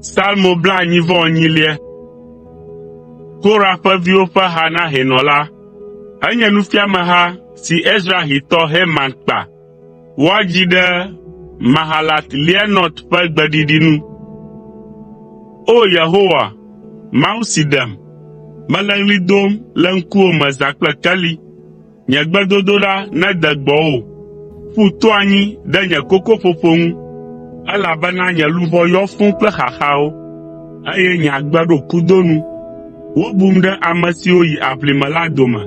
Psalmo blaenyi-vɔ-enyilia. Korah ƒe viwo ƒe ha na hɛnɔ la. Enye nufiameha si Ezrahitɔ Heman kpa. Woadzi ɖe Mahalat Leanot ƒe gbeɖiɖi nu. O! Yehowa, Mawu si ɖem, mele ɣli dom le ŋkuwò me zã kple keli. Nye gbedodoɖa nede gbɔwò, ƒu to anyi ɖe nye kokoƒoƒo ŋu, elabena nye luʋɔ yɔ fũu kple xaxawo, eye nye agbe ɖo kudo nu. Wobum ɖe ame siwo yi aʋlime la dome.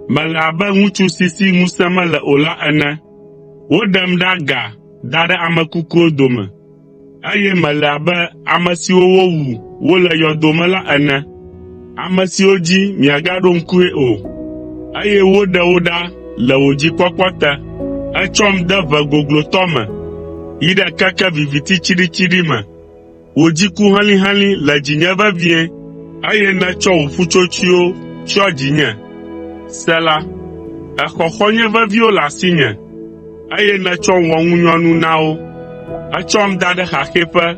Mele abe ŋutsu si si ŋusẽ mele o la ene. Woɖem ɖe aga da ɖe ame kukuwo dome, eye mele abe ame siwo wowu wole yɔdo me la ene, ame siwo dzi miagaɖo ŋkue o, eye woɖe wo ɖa le wò dzikpɔkpɔ te. Ètsɔm de ʋe goglotɔ me, yi ɖe keke viviti tsiɖitsiɖi me. Wò dziku helĩhelĩ le dzinye vevie, eye nètsɔ wò ƒutsotsoewo tsyɔ dzinye. Sela Èxɔ xɔ̃nye veviwo le asinye, eye nètsɔm wɔ ŋunyɔnu na wo. Ètsɔm da ɖe xaxɛƒe,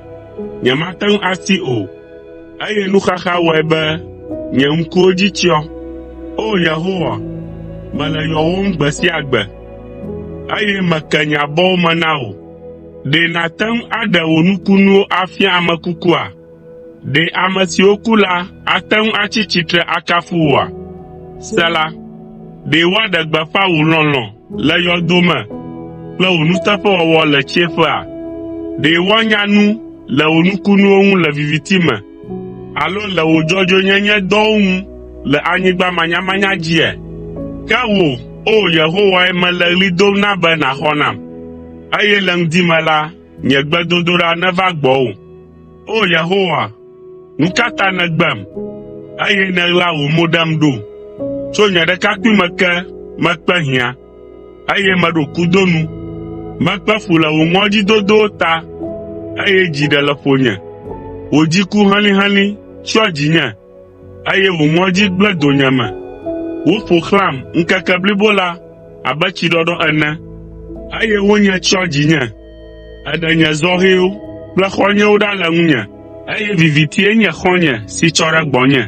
nyemate ŋu asi o, eye nuxaxa wɔe be nye ŋkuwo dzi tsyɔ. O! Yehowa, mele yɔwòm gbe sia gbe, eye meke nye abɔwo me na wò. Ɖe nàte ŋu aɖe wò nukunuwo afia ame kukua? Ɖe ame siwo ku la ate ŋu atsi tsitre akafu wòa? Sela Ɖe woaɖe gbeƒã wò lɔlɔ̃ le yɔdo me kple wò nuteƒewɔwɔ le tsiẽƒea? Ɖe woanya nu le wò nukunuwo ŋu le viviti me alo le wò dzɔdzɔenyenyedɔwo ŋu le anyigba manyamanya dzia? Ke wò, O Yehowae mele ɣli dom na be nàxɔ nam, eye le ŋdi me la, nye gbedodoɖa neva gbɔwò. O Yehowa, nu ka ta nègbem, eye nèɣla wò mo ɖem ɖo? Tso nye ɖekakpuime ke mekpe hiã, eye meɖo kudo nu. Mekpe fu le wò ŋɔdzidodowo ta, eye dzi ɖe le ƒonye. Wò dziku helĩhelĩ tsyɔ dzinye, eye wò ŋɔdzi gblẽ donyeme. Woƒo xlãm ŋkeke blibo la abe tsiɖɔɖɔ ene, eye wonye tsyɔ dzinye. Èɖe nye zɔhɛwo kple xɔ̃nyewo ɖa le ŋunye, eye vivitie nye xɔ̃nye si tsɔ ɖe gbɔnye.